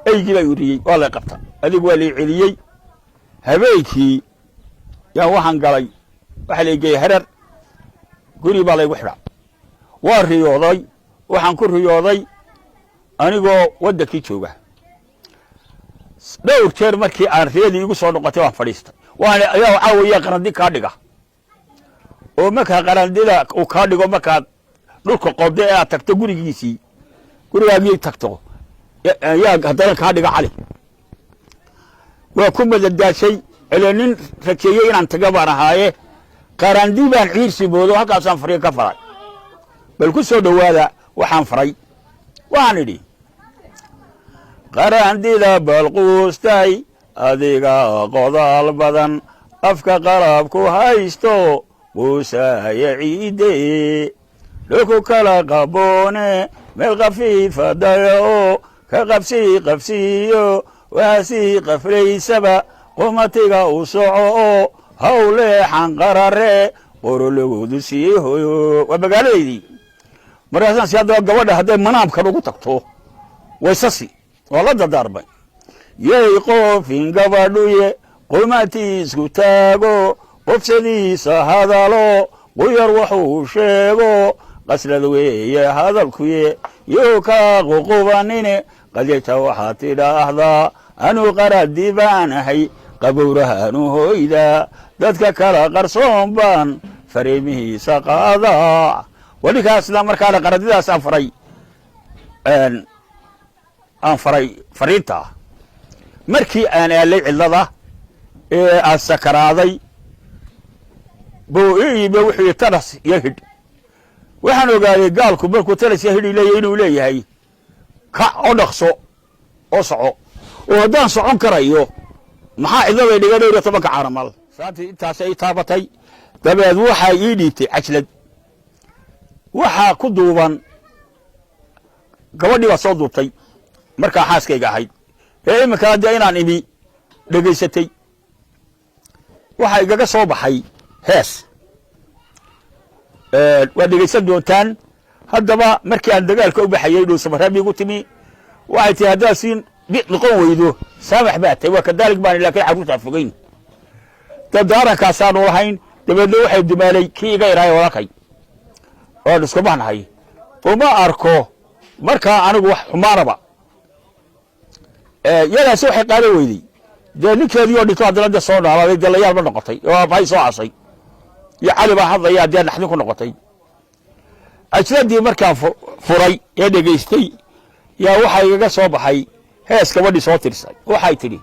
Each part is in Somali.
Eygii baa uriyey, waa lay qabta, adigu waa lay celiyey. Habeenkii yaa waxaan galay, waxaa lay geeyey Harar, guri baa laygu xidhaa. Waa riyooday, waxaan ku riyooday anigoo waddankii jooga. Dhowr jeer markii aan riyadii igu soo noqotay waan fadhiistay. Waan ayaa waxaa weeye qarandi kaa dhiga oo markaa qarandida uu kaa dhigo, markaad dhulka qoddo ee aad tagto gurigiisii, gurigaagii tagto, yaa haddana kaa dhiga. Cali waa ku madadaashay ele nin rajeeyey inaan taga baan ahaaye. Qarandi baan ciirsi moodo, halkaasaan fariin ka faray. Bal ku soo dhowaada waxaan faray. Waxaan idhi: qarandida balquustay, adiga qodaal badan, afka qalabku haysto, quusaaya ciide, dhulku kala qaboone, meel khafiifa daya oo ka qabsii qabsiiyo, waasii qaflaysaba, qumatiga u soco oo hawleexan qarare, qorologoodu sii hoyo. Waa magaaladaydii. Markaasaan si haddaba gabadha hadday manaamkan ugu tagto waysasi waa la dardaarmay: yay qoofin gabadhuye, qumatiisku taago, qofsadiisa hadalo, quyar waxuu sheego, qaslad weeye hadalkuye, yoo kaa ququbanine. Qadyata waxaad tidhaahdaa: anuu qaradi baan ahay, qabowrahaanu hoydaa, dadka kala qarsoon baan fariimihiisa qaadaa. Waa ninkaasna markaana qaradidaas aan faray, aan faray fariintaa. Markii aan aalay cidlada ee aan sakaraaday buu ii yimi, wuxuu yidhi: tanas iyo hidh. Waxaan ogaaday gaalku markuu tanas iyo hidhi leeyahy inuu leeyahay kac oo dhaqso oo soco. Oo haddaan socon karayo, maxaa cidladay dhiga 14-ka caanamal? Saantii intaasay ii taabatay. Dabeed waxaa ii dhiibtay cajlad, waxaa ku duuban gabadhii baa soo duubtay markaa xaaskayga ahayd ee iminkana dee inaan imi dhegaysatay. Waxaa igaga soo baxay hees, waad dhegaysan doontaan. Haddaba markii aan dagaalka u baxayey, Dhuusamareeb igu timi, waxay tihi: haddaad sii noqon weydo, saamax baa tahay. Waa kadaalig baan, laakiin carruurtaa fogeyn dadaarankaasaan lahayn. Dabeedna waxay dumaalay kii iga yaraaye walaalkay oan isku bahnahay. Uma arko markaa anigu wax xumaanaba. Yadaasi waxay qaadan weyday dee ninkeedii oo dhinto, haddana dee soo noolaaday, dee layaal ma noqotay oo aabbahay soo casay iyo Cali baa hadlaya, dee naxdin ku noqotay. Ajladii markaan furay ee dhegaystay yaa waxaa igaga soo baxay hees gabadhii soo tirsay. Waxay tidhi: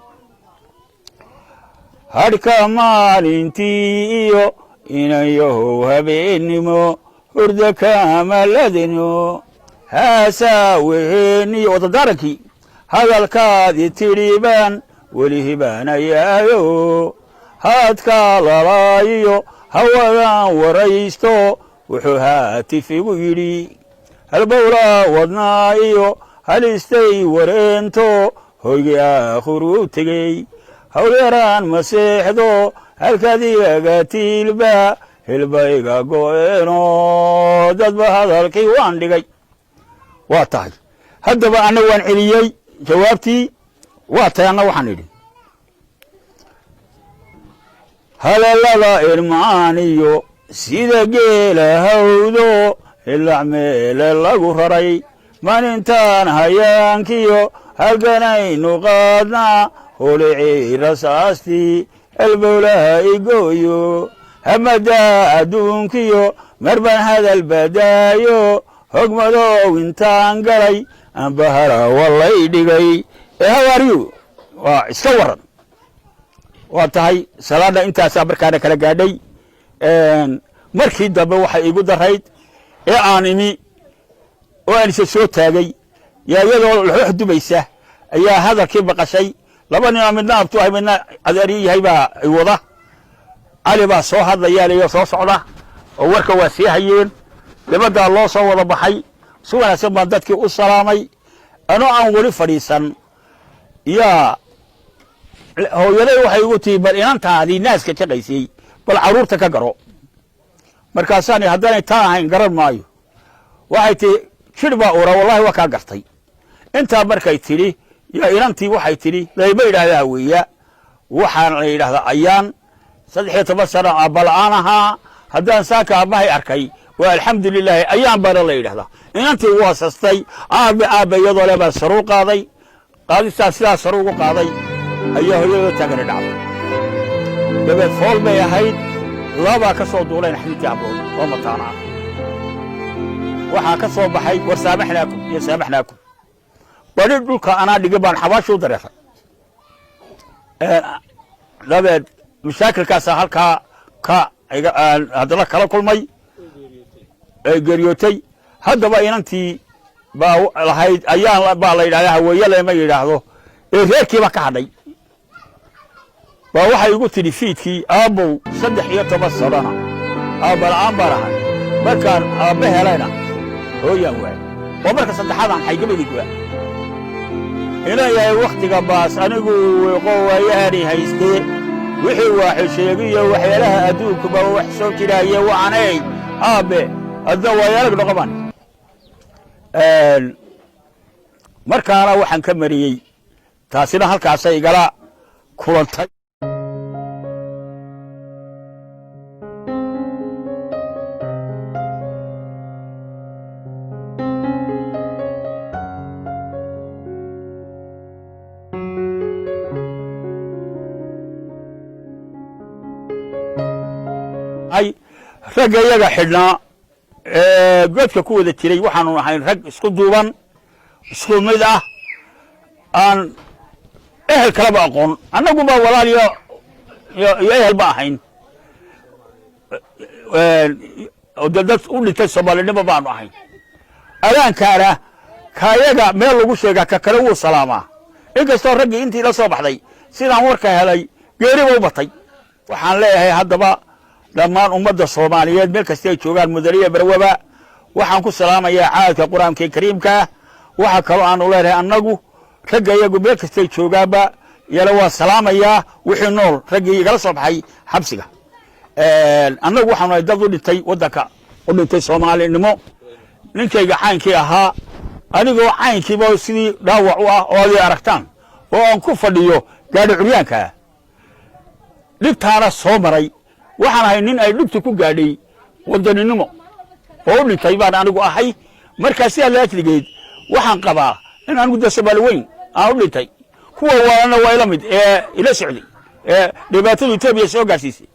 hadhka maalintii iyo inayahow habeennimo, hurda kaamaladino, haasaa weheeniyo wadadaarankii, hadalkaadii tidhi baan weli hibaanayaayo, haadkaa lalaayiyo hawadaan waraysto, wuxuu haatif igu yidhi: halbowlaa wadnaa iyo halistay wareento, hoygii aakhuruu tegey, hawlyaraan ma seexdo, halkaadigaga tiilba hilbayga go'eeno, dadba hadalkii waan dhigay. Waa tahay. Haddaba anna waan celiyey jawaabtii. Waa tahay. Anna waxaan idhi: hadallada irmaaniyo sida geela hawdo, hilac meele lagu raray, maalintaan hayaankiyo halganaynu qaadnaa, holicii rasaastii halbowlaha igooyo, hamadaa adduunkiyo marbaan hadal badaayo, hogmadow intaan galay ambahara walay dhigay. Ee hawaariyu waa iska waran. Waa tahay. Salaadha intaasaa markaana kala gaadhay. Markii dambe waxay igu darayd ee aan imi oo aan isa soo taagay, yaa iyadoo laxoox dubaysa ayaa hadalkii maqashay. Laba ninoo midna abtu ahay, midna adeeryi yahay baa wada. Cali baa soo hadlayaa leyo soo socda oo warka waa sii hayeen. Dabaddaa loo soo wada baxay. Si wanaagsan baan dadkii u salaamay. Anoo aan weli fadhiisan yaa hooyaday waxay igu tihi: bal inantaadii naaska jaqaysay, bal carruurta ka garo. Markaasaan haddaanay taa ahayn garan maayo. Waxay tihi: jir baa ura, wallahi waa kaa gartay. Intaa markay tidhi Yo inantii waxay tidhi, layma yidhaahdaa Haweeya, waxaan la yidhahdaa Ayaan. 13 sano aabba la'aan ahaa, haddaan saaka aabbahay arkay waa alxamdu lilaahi. Ayaan baana la yidhahdaa. Inantii waa sastay. Aabe, aabbe iyadoo le baan saruu qaaday. Qaadistaa sidaa saru ugu qaaday ayaa hooyadoo taagani dhacday. Dabeed fool bay ahayd, labaa ka soo duuleen xadiidkii hablood oo mataana ah. Waxaa ka soo baxay war saamaxnaakum iyo saamaxnaakum. Badi dhulka anaa dhigin baan xabaashii u dareeray. Dabeed mashaakilkaasaa halkaa ka haddana kala kulmay, ay geeriyootay. Haddaba inantii baa lahayd Ayaan baa la yidhahdaa, Haweeye lama yidhaahdo, ee reerkiiba ka hadhay baa waxay igu tidhi fiidkii, aabbow, 13 sanona aabba la'aan baan ahay, markaan aabbe helayna hooyaan waay, waa marka saddexaad aan xaygabadii go'a inaan yahay wakhtiga baas anigu wiiqo waayahani haystee, wixii waaxu sheegiyo waxyaalaha adduunkuba wax soo jiraaye wacaney, aabbe adna waayarag noqo baan. Markaana waxaan ka mariyey, taasina halkaasay igala kulantay. Ragga iyaga xidhnaa ee godka ku wada jiray, waxaanu ahayn rag isku duuban, isku mid ah, aan ehel kaleba aqoon. Annaguba walaal iyo ehel ba ahayn, oo dee dad u dhintay Soomaalinimo baanu ahayn. Adaankaana kaayaga meel lagu sheegaa, ka kale wuu salaamaa. Inkastoo raggii intii la soo baxday, sidaan warka helay, geeriba u batay. Waxaan leeyahay haddaba dhammaan ummadda Soomaaliyeed meel kasta ay joogaan, mudaniya barwaba, waxaan ku salaamayaa caadka Qur-aanka Kariimkaa. Waxaa kaloo aanu leenahay annagu ragga iyagu meel kastay joogaanba yala waa salaamayaa wixii nool, raggii igala soo baxay xabsiga. Annagu waxaanu nahay dad u dhintay waddanka, u dhintay Soomaalinimo. Ninkayga caynkii ahaa, anigoo caynkiiba sidii dhaawac u ah oo aday aragtaan oo aan ku fadhiyo gaadhi curyaankaa, dhibtaana soo maray, waxaan ahay nin ay dhibtu ku gaadhay wadaninimo oo u dhintay baan anigu ahay. Markaa sidaa laajligeed waxaan qabaa in anigu dee Soomaali weyn aan u dhintay. Kuwa waalana waa ila mid ee ila socday ee dhibaatadu Etoobiya soo gaarsiisay.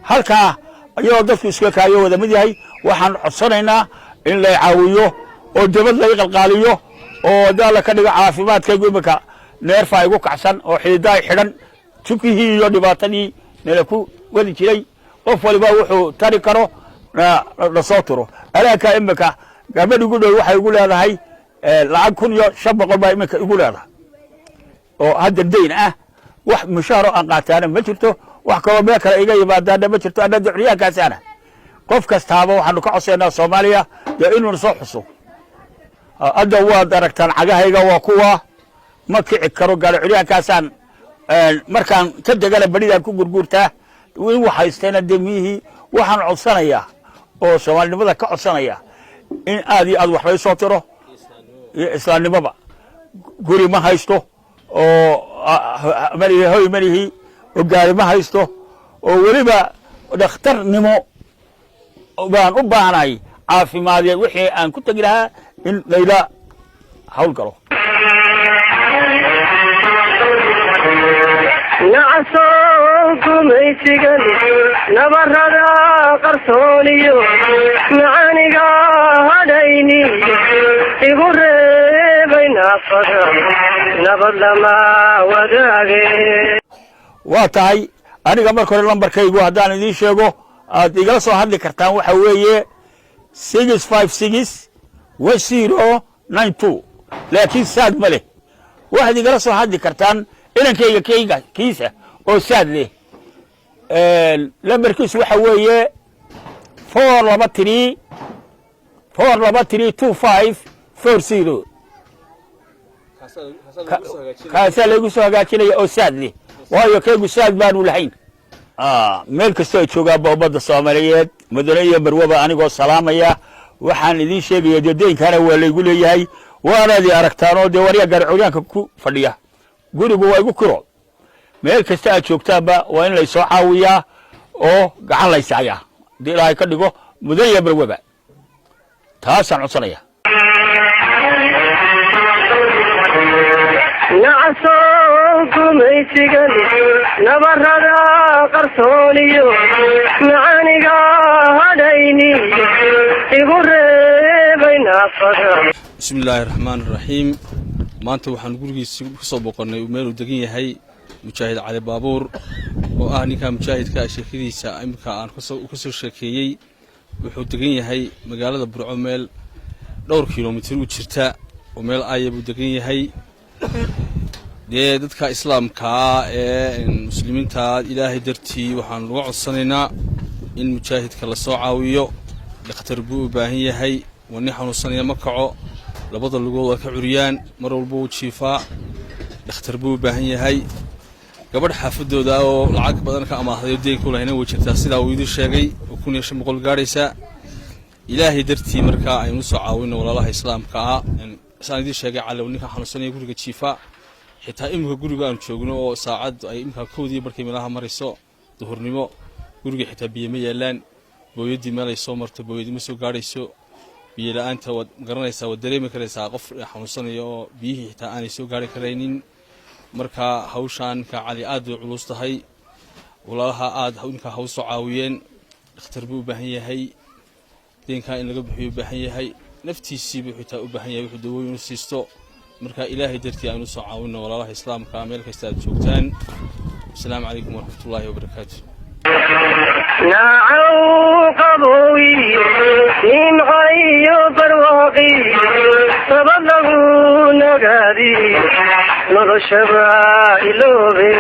Halkaa iyadoo dadku iska kaayo wada mid yahay, waxaan codsanaynaa in lay caawiyo oo debad lay qalqaaliyo oo haddii Alla ka dhigo caafimaadkaygu iminka neerfaa igu kacsan oo xididaa xidhan, tukihii iyo dhibaatadii nala ku wadi jiray. Qof waliba wuxuu tari karo na soo turo. Alaankaa iminka gabadh igu dhow waxay igu leedahay lacag 1500 baa iminka igu leedahay oo hadda dayn ah. Wax mushaaro aan qaataana ma jirto, wax kaloo meel kale iga yimaadaana ma jirto. Anna ducuryaankaasana qof kastaaba waxaanu ka codsaynaa Soomaaliya dee inuuna soo xuso. Hadda waad aragtaan cagahayga waa kuwa, ma kici karo gaari curyaankaasaan. Markaan ka degana badhidaan ku gurguurtaa. In wax haystayna dee miyihii. Waxaan codsanayaa oo Soomaalinimada ka codsanaya in aad iyo aad wax lay soo tiro iyo islaamnimoba. Guri ma haysto oo malihi, hoy malihi, oo gaari ma haysto, oo weliba dhakhtarnimo baan u baahnahay caafimaadyeed, wixii aan ku tegi lahaa in layla hawl galo. Nacasow gumaysigan nabarada qarsooniyo macaaniga hadhayni igu reebay naafada, nabad lama wadaage. Waa tahay, aniga marka hore lambarkaygu haddaan idiin sheego aad igala soo hadli kartaan, waxa weeye 6561092, laakiin saad ma leh. Waxaad igala soo hadli kartaan inankayga kayga kiisa oo saad leh. Lambarkiisu waxa weeye 423 423 2540. Kaasaa laygu soo hagaajinaya oo saad leh, waayo kaygu saad baanu lahayn. Meel kastoo ay joogaanba ummadda Soomaaliyeed, mudane iyo marwaba, anigoo salaamaya, waxaan idiin sheegaya dee deynkaana waa laygu leeyahay. Waanaad i aragtaan oo dee waryaa gaari curyaanka ku fadhiya. Gurigu waa igu kiro. Meel kasta aad joogtaanba waa in laysoo caawiyaa oo gacan laysaayaa, haddii Ilaahay ka dhigo, mudan iyo barwaba. Taasaan codsanaya. Nacasow gumaysigan nabarada qarsooniyo macaaniga hadhayni igu reebay naafada. Bismi illaahi raxmaan iraxiim. Maanta waxaan gurigiisi ku soo boqonnay meeluu degan yahay Mujaahid Cali Baabuur, oo ah ninkaa mujaahidka ah sheekadiisa iminka aan ka soo sheekeeyey. Wuxuu degan yahay magaalada Burco, meel dhowr kilomitir u jirta oo meel aya buu degan yahay. Dee dadka islaamkaa ee muslimiinta, Ilaahay dartii waxaan uga codsanaynaa in mujaahidka lasoo caawiyo. Dhakhtar buu u baahan yahay. Waa nin xanuunsanaya, ma kaco, labada lugood waa ka curiyaan, mar walba wuu jiifaa. Dhakhtar buu u baahan yahay. Gabadh xaafadooda oo lacag badan ka amaahday oo deen ku lahayna way jirtaa, sidaa uu idin sheegay, oo 1500 gaadhaysa. Ilaahay dartii markaa aynu soo caawino, walaalaha islaamka ah. Saan idiin sheegay, Cali ninka xanuunsanaya guriga jiifa, xitaa iminka guriga aanu joogno oo saacad ay iminka 1-dii markay meelaha marayso duhurnimo, guriga xitaa biyo ma yaalaan. Booyadii meel ay soo marto, booyadii ma soo gaadhayso. Biyo la-aanta waad garanaysaa, waad dareemi karaysaa, qof xanuunsanaya oo biyihii xitaa aanay soo gaari karaynin. Marka hawshaan ninka Cali aad bay culus tahay. Walaalaha aad ninka haw soo caawiyeen. Dhakhtar buu u baahan yahay, deenkaa in laga bixiyo u baahan yahay, naftiisiibuu xitaa u baahan yahay wuxuu dawooyin u siisto. Marka Ilaahay dartii aynu soo caawino, walaalaha islaamka, meel kasta aad joogtaan. Asalaamu calaykum waraxmatullaahi wabarakaatu. Naacow qabowiyo nimcayo barwaaqi, sabab lagu nagaadi, noloshaba iloobe.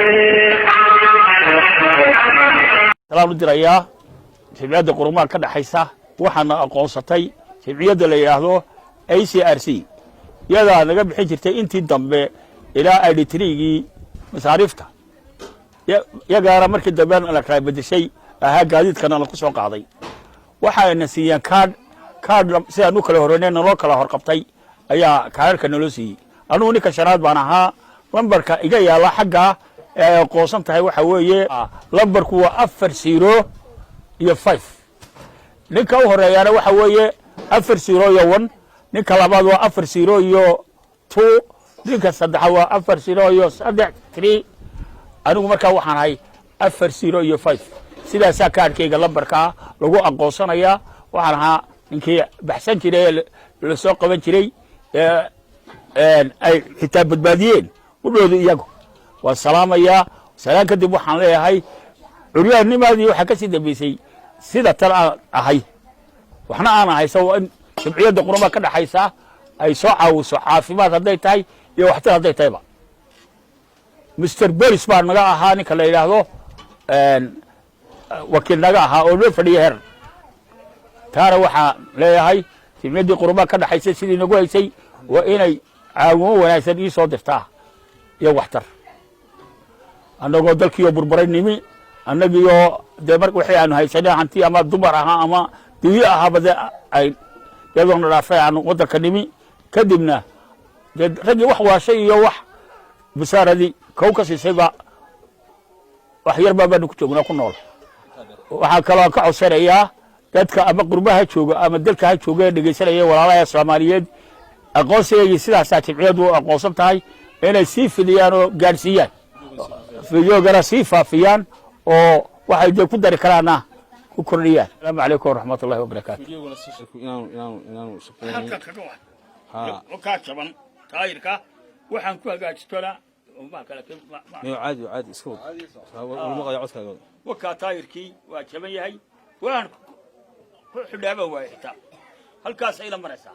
Salaan u dirayaa jimciyadda qurumaha ka dhexaysa. Waxaana aqoonsatay jimciyadda la yidhaahdo ACRC. Iyadaa naga bixin jirtay intii dambe ilaa 83-gii masaariifta. Iyagaana markii dambe la kala bedeshay ahaa, gaadiidkana laku soo qaaday. Waxayna siiyeen kaadh. Kaadh sidaan u kala horreynay naloo kala horqabtay ayaa kaadharka naloo siiyey. Anugu ninka shanaad baan ahaa. Lambarka iga yaalla xaggaa ee ay aqoonsan tahay waxa weeye lambarku waa 0 0 iyo 5. Ninka u horeeyaana waxa weeye 0 0 iyo 1. Ninka labaad waa 0 0 iyo 2. Ninka saddexaad waa 0 0 iyo 3, 3. Anigu markaa waxaan ahay 0 0 iyo 5. Sidaasaa kaadhkayga lambarkaa lagu aqoonsanayaa. Waxaan ahaa ninkii baxsan jiray ee lasoo qaban jiray ee ay xitaa badbaadiyeen udhooda iyagu. Waan salaamayaa. Salaan kadib waxaan leeyahay, curyaannimadii waxaa ka sii dambeysay sida tan aan ahay, waxna aan ahay, sababo in jimciyadda qurama ka dhexaysa ay soo caawiso, caafimaad hadday tahay iyo waxtar hadday tahayba. Mr Bolis baa naga ahaa ninka la yidhaahdo, wakiil naga ahaa oo noo fadhiya Herar. Taana waxaan leeyahay, jimciyaddii qurumaha ka dhexaysay sidii nagu haysay waa inay caawimo wanaagsan ii soo dirtaa iyo waxtar. Annagoo dalkiioo burburay nimi, annagiioo dee mar wixii aanu haysanay hanti ama dumar ahaa ama dunyo ahaaba dee ay iyadoona dhaafay aanu waddanka nimi. Kadibna dee raggii wax waashay iyo wax basaaradii kow ka siisayba, wax yarbaa baanu ku joognaa ku nool. Waxaa kaloo ka codsanayaa dadka ama qurbaha jooga ama dalka ha jooga ee dhegaysanaya, walaalaha Soomaaliyeed, aqoonsigaygii sidaasaa jimciyadu u aqoonsan tahay, inay sii fidiyaan oo gaadhsiiyaan, fideogana sii faafiyaan, oo waxay dee ku dari karaanna ku kordhiyaan. Asalaamu calaykum waraxmat ullahi wabarakaatu. Inaanu shaqeynay. Kaa jaban taayirka waxaan ku hagaajistona. Miyo caadi caadi iska wad, wala maqlaya codkaaga. Wakaa taayirkii waa jaban yahay, waan ku xidhaaba waay, xitaa halkaas ayla maraysaa.